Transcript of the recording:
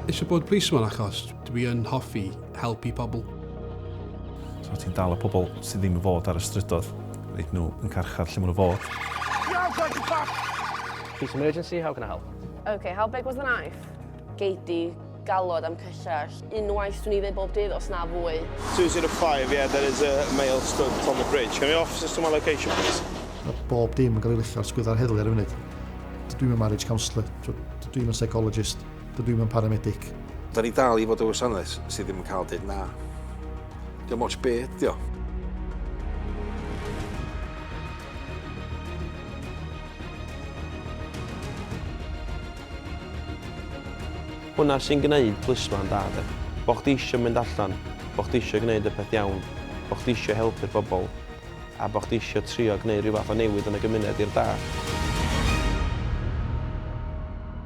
eisiau bod policeman achos dwi yn hoffi helpu pobl. So ti'n dal y pobl sydd ddim i fod ar y strydoedd, reit nhw yn carchar lle maen nhw fod. Police emergency, how can I help? Okay, how big was the knife? Gei di galwad am cyllell unwaith swn i ddeud bob dydd os na fwy. 205, yeah, there is a male stuck on the bridge. Can we officers to my location, please? Mae bob dim yn cael ei luchio ar sgwydda'r heddlu ar y funud. Dydw i'm yn marriage counsellor, dydw i'm yn psychologist, dydw i'm yn paramedic. Da ni dal i fod y wasanaeth sydd ddim yn cael deud na. Dio'm ots be ydi o. Hwnna sy'n gneud plisman da de. Bo chdi isio mynd allan, bo chdi isio gneud y peth iawn, bo chdi isio helpu'r bobl, a bo chdi isio trio gneud rhyw fath o newid yn y gymuned i'r da.